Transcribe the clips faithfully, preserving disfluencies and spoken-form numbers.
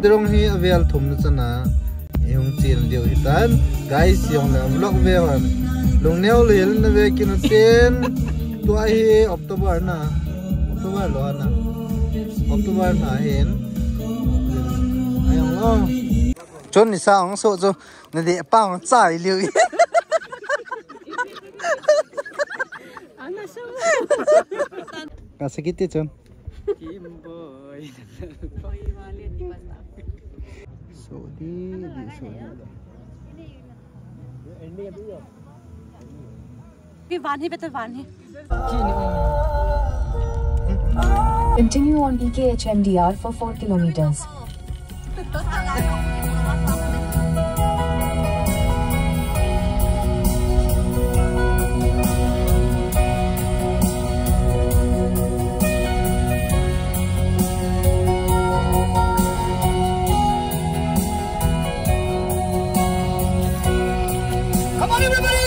Tirong hi avel thum na chana ihung chen diu hitan. Guys, jong le vlog ve hon. Lungneo le hel na ve kin ten. Tua hi October na. October lo na. October na hin. Ayong lo. Chun ni sa ong so chu na de pa ong chai liu. Ana so. Ka sakit ti chun. Kim boy. Sodi, di sodi. Ki van hi, betul van hi. Continue on E K H M D R for four kilometers. Come on, everybody!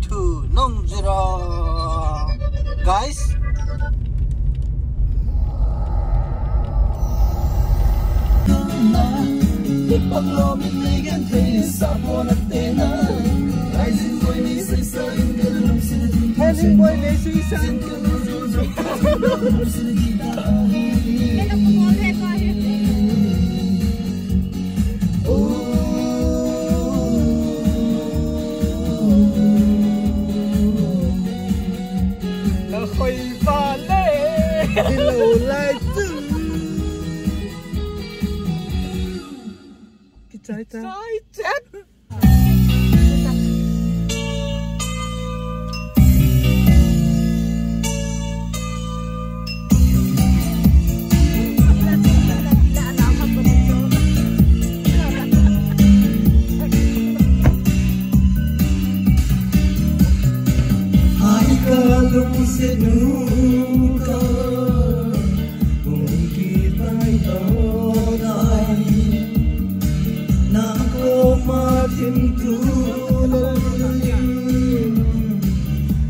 To Nongjirong, guys. Kichai ta. Kichai chet.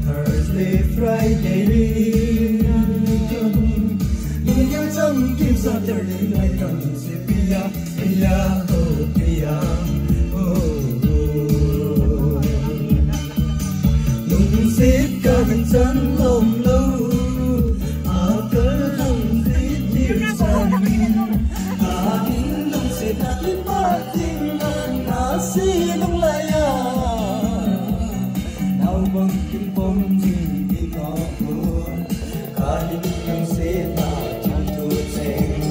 Thursday, Friday, Saturday night, Pia, Pia, oh, Pia, oh, oh. Lungset ka chan lom lou, a kal lungset dir chan. A in lungset na kipa ting na na si lung laya. Nau bang kin pom jing di ka pun. Ka in lungset na chan tu cheng.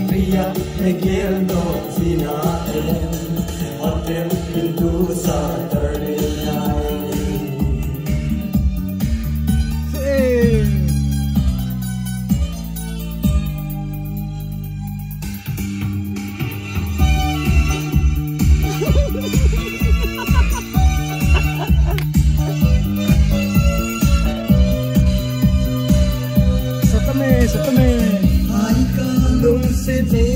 Pia, Miguel, no, Sina, em. Hotel, Pintu, Saturday night. Hey. Satame, satame. Ai ka lungset e,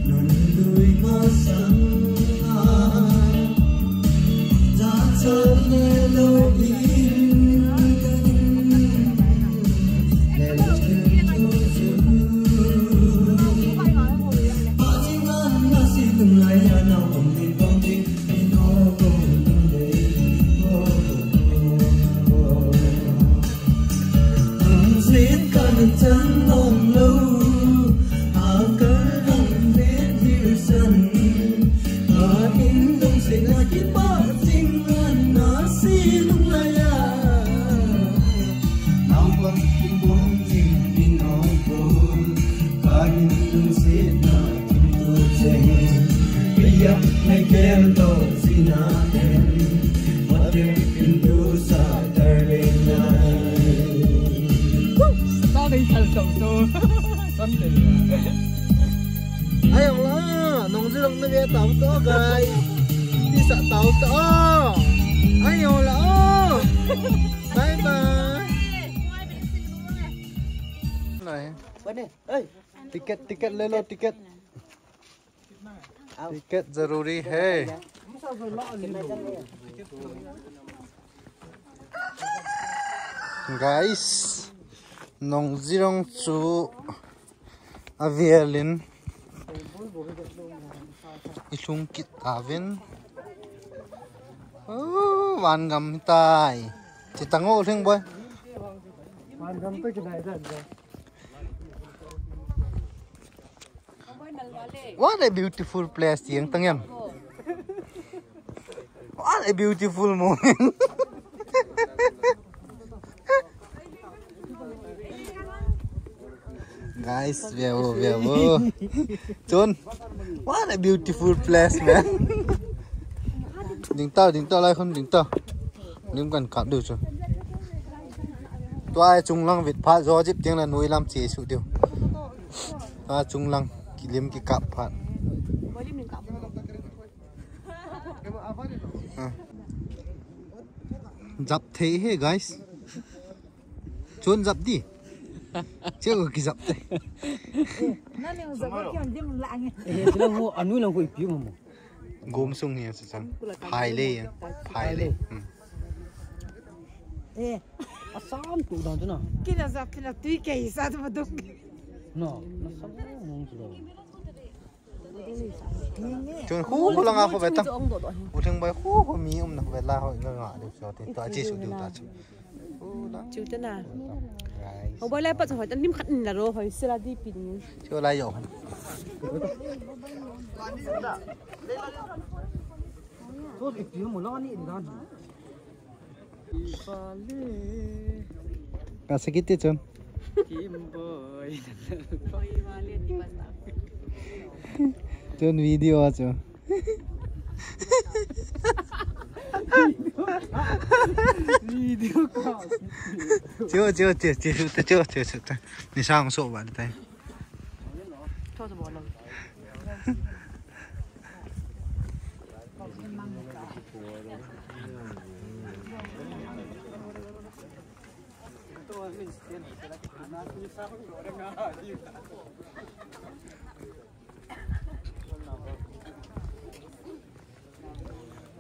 nun lui masang a, ja cha le lo in. Sunday. Ai, ang la, Nongjirong na ve tau to, guys. Tisa tau to. Ai, ang la, oh. Bye bye. Nai. Ticket, ticket le lo, ticket. Ticket zaruri hai. Guys, Nongjirong chu avel in i lhung kit tauvin. Oh, van gam tai. Chi tang o, Lhingboi. Van gam to kidai dan. What a beautiful place, Tiang Tang em. What a beautiful moment. Guys, ve vo, ve vo. Chun, what a beautiful place, man. Ding tau, ding tau, lai khun ding tau. Lim kan kap diu chu. Tua chunglang vit phat jo jip tiang la noi lam che su diu. Tua chunglang kilim kikap phat. Ah. Jap thei he, guys. Chun jap di. Che ko kijap thei. Nani jap ko kion dim lang. Eh, sila mo anu lang ko ipi mo. Gom sung hi sa chang. Phai le. Phai le. Hmm. Eh, asam tu dan tu na. Kila za pila tui ke sa tu duk. No, na sa mong tu. Chun khu khu la nga khu ve tam. U theng bai khu khu mi um na khu ve la ho nga nga de so te. To a chi su du ta chu. Chu te na. Ho bai lai pa chu hoi ta nim khat in la ro hoi sila di pin. Chu lai yo. Ka sakit te chun. Chun video a chu. Video ka. Chu chu chu chu chu chu chu chu. Ni sang so ba tai.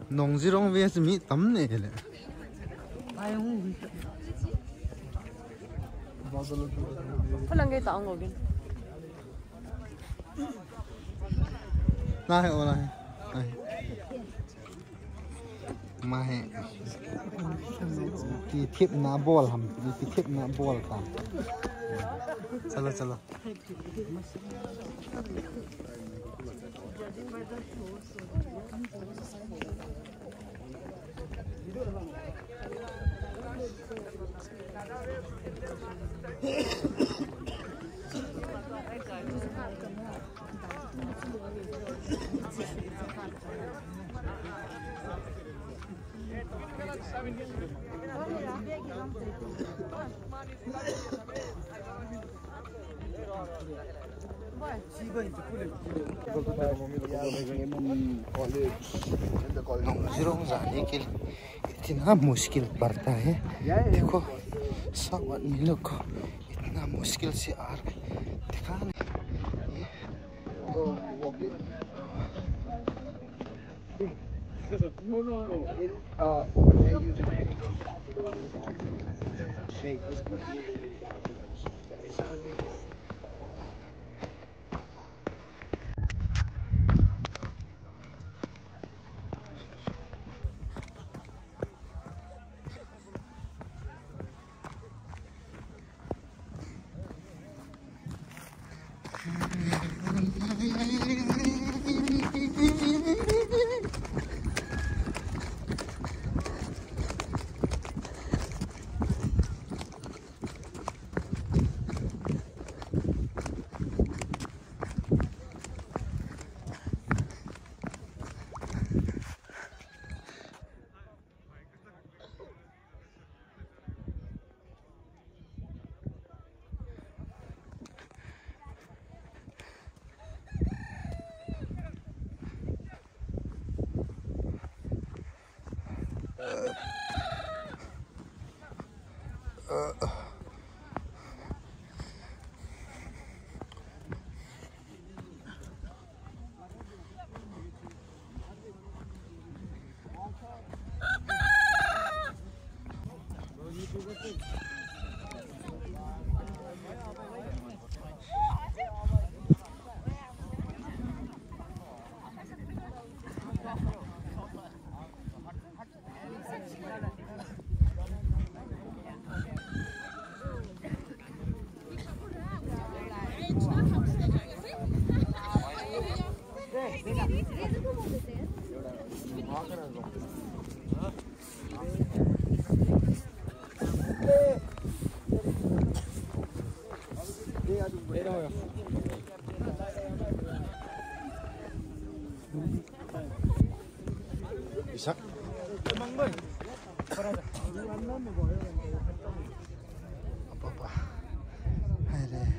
Nong jirong ve mi tam ne le. Phalang ge ta ang ogin. Na he, ola he. Ai. Ma he. Ti thip na bol ham, ti thip na bol ta. Chalo, chalo. Nong jirong jane ke liye itna mushkil padta hai. Dekho, sab aadmi log ko itna mushkil se aa rahe hain. Dekha nahi? Isak. Apa, apa. Hai deh.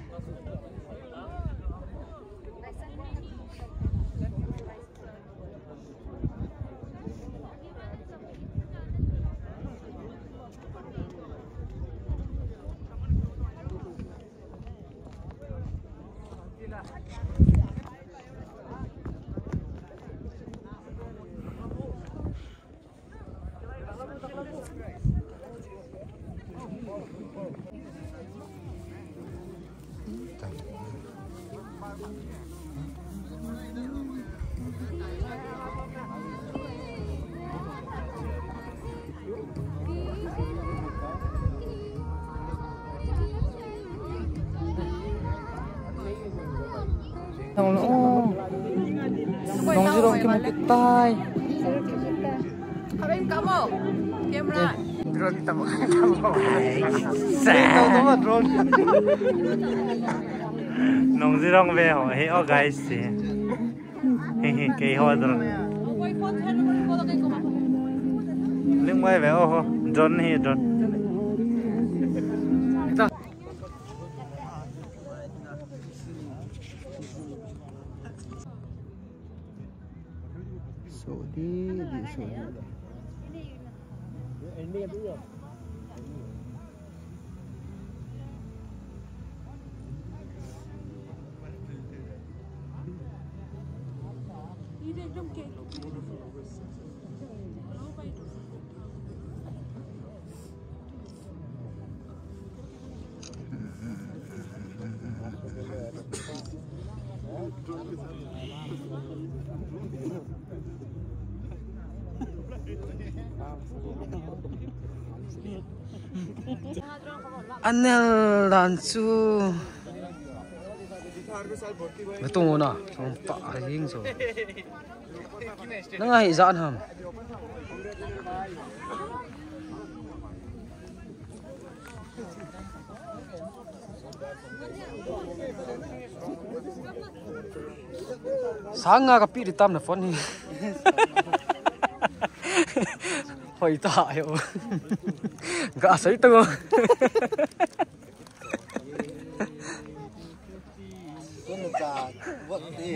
Nongjirong kimu kit tai. Drone tamo. Drone. Nongjirong ve ho, he, oh, guys, he. He, he, kei ho drone. Ling mai ve, oh, ho. Drone he, drone. So di, di, so di. Anel dan chu. Natung na, tung pa hing so. Nang ahi zan ham. Sanga ka pi di tam na phone hi. Hoi ta yo. Ga sai ta go. Tun cha, what the?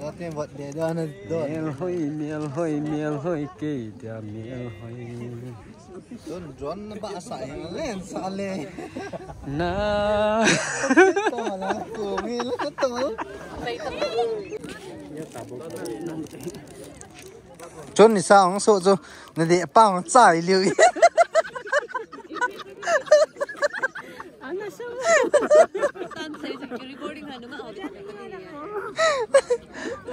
What the, what the, don, don. Mel hoi, mel hoi, mel hoi, kei dia mel hoi. Tun drone na ba sa, len sa le. Na. To la ko mi la to. Chun ni sa ong so chu na de pa ong chai liu. Ana so. Tan sei chu recording han ma.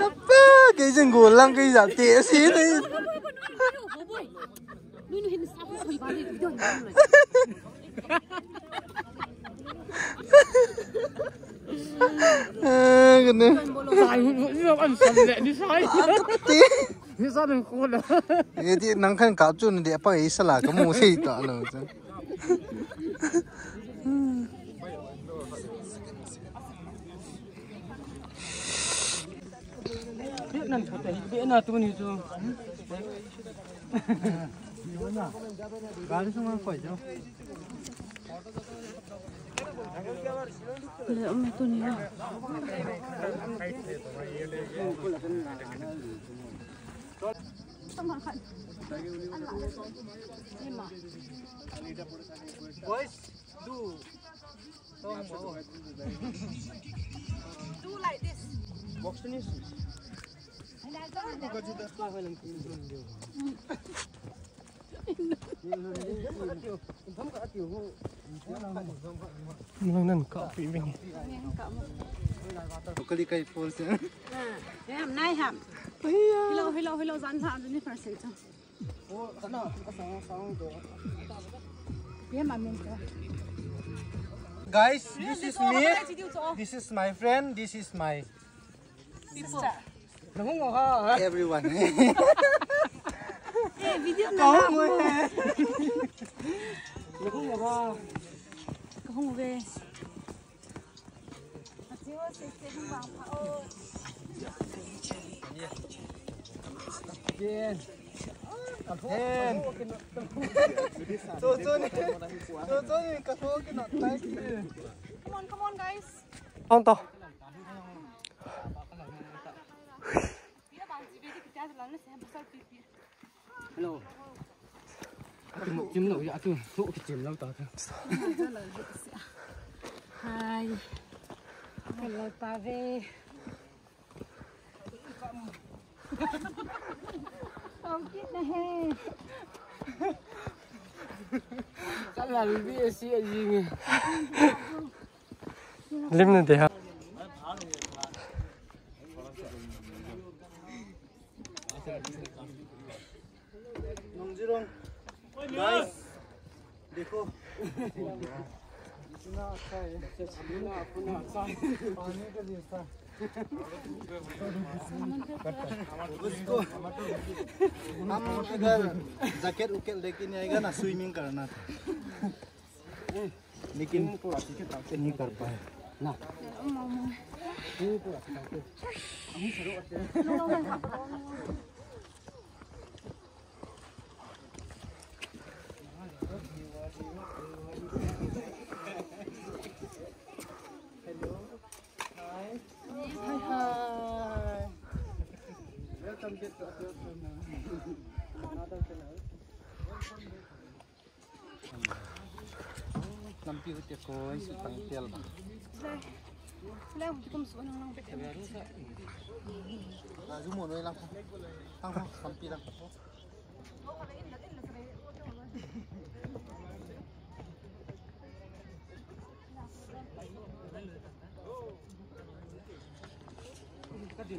Apa, kei jeng go lang kei ja te si ni. Nunu hin sa ko khoi ba le video ni. Eh, kene. Sai, ni sa le ni sai. Ti. Ni sa den ko la. Ye ti nang khan kap chu ni de pa ei sala ka mu sei ta lo chu. Nan khat hi be na tu ni chu. Gari sunga koi jo. Le, um, tu ni. Boys, do. Do like this. Box ni. Nang nan ka pi bing. Kali kai pol se. Ham, nai ham. Hello, hello, hello, zan sa ni first se. Guys, this is me. This is my friend. This is my people. Everyone. Eh, video na. Kahung ve. Jen. Jen. Chuchu ni. Chuchu ni ka tho ki not tai ki. Come on, come on, guys. Tong to. Hello. Chim lo ya tu, lo ki chim lo ta ta. Hi. Hello, Pave. Kau kit na he. Kala bi si a jing. Lim na de ha. Nongjirong. Guys, dekho. पानी का जैसा। उसको हम अगर जैकेट उकेट लेके नहीं आएगा ना, स्विमिंग करना था। लेकिन नहीं कर पाए ना। Hello. Hi. Hi, hi. Welcome back to Upload Channel. Another channel. Lampi hu te koi, si tang tel ba. Lai, lai, hu te kum su nang nang pe te. Laju mo noi lang. Tang ho, lampi lang. Good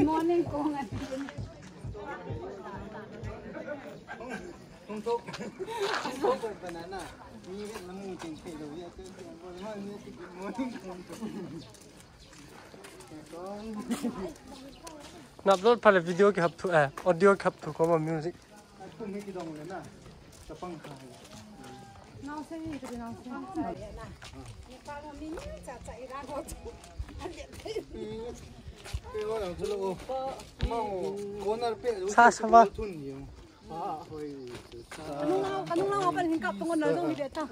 morning, Kong. Banana. Ni vet namu cheng thei lou ya. Good morning, Kong. Na upload phat le video kihap thu, eh, audio kihap thu koma music. Sa sa ba. Kanung lang, kanung lang ako pa, hingkap tungkol na dong, hindi ta.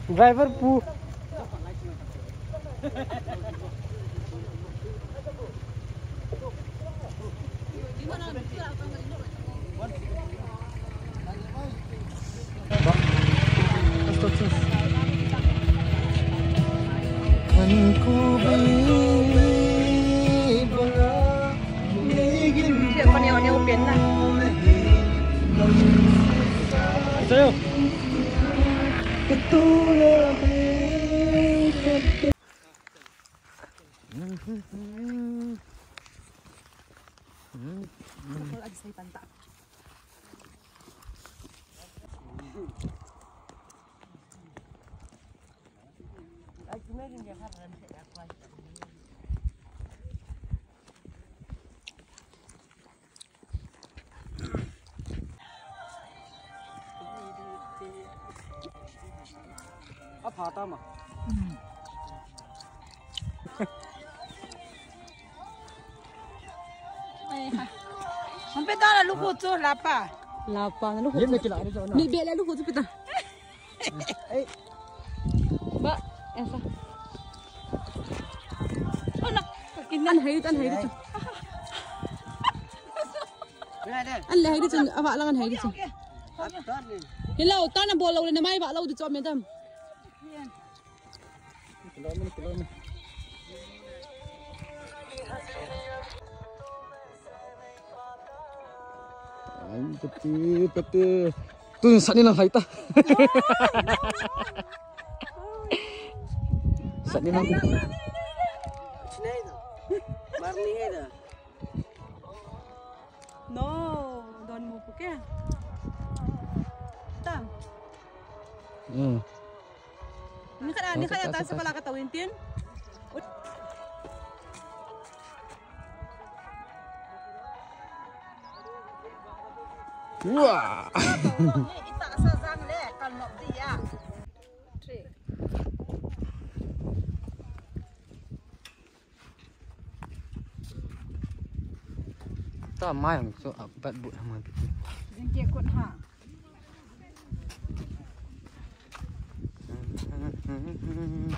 Driver pu. A pha ta ma. Hon pe ta la lu khu chu la pa. La pa na lu khu. Ye me kila re jo na. Mi be la lu khu chu pe ta. Ba, esa. Oh, no. An hai, an hai chu. An le hai chu, ava lang an hai chu. Hello, ta na bol lo le na mai va lo di chu, madam. Ai, pati, pati. Tun sat ni lang hai ta. Sat ni lang. Marni hai da. No, don mu pu ke. Tam. Hmm. Ni khat a, ni khat a, ta sa pala ka tawin tin. Wow. Ita sa jang le, kan nok dia. Three. Ta mai ang so a bat bu ha mai piti. Jing ke kun ha. Hmm.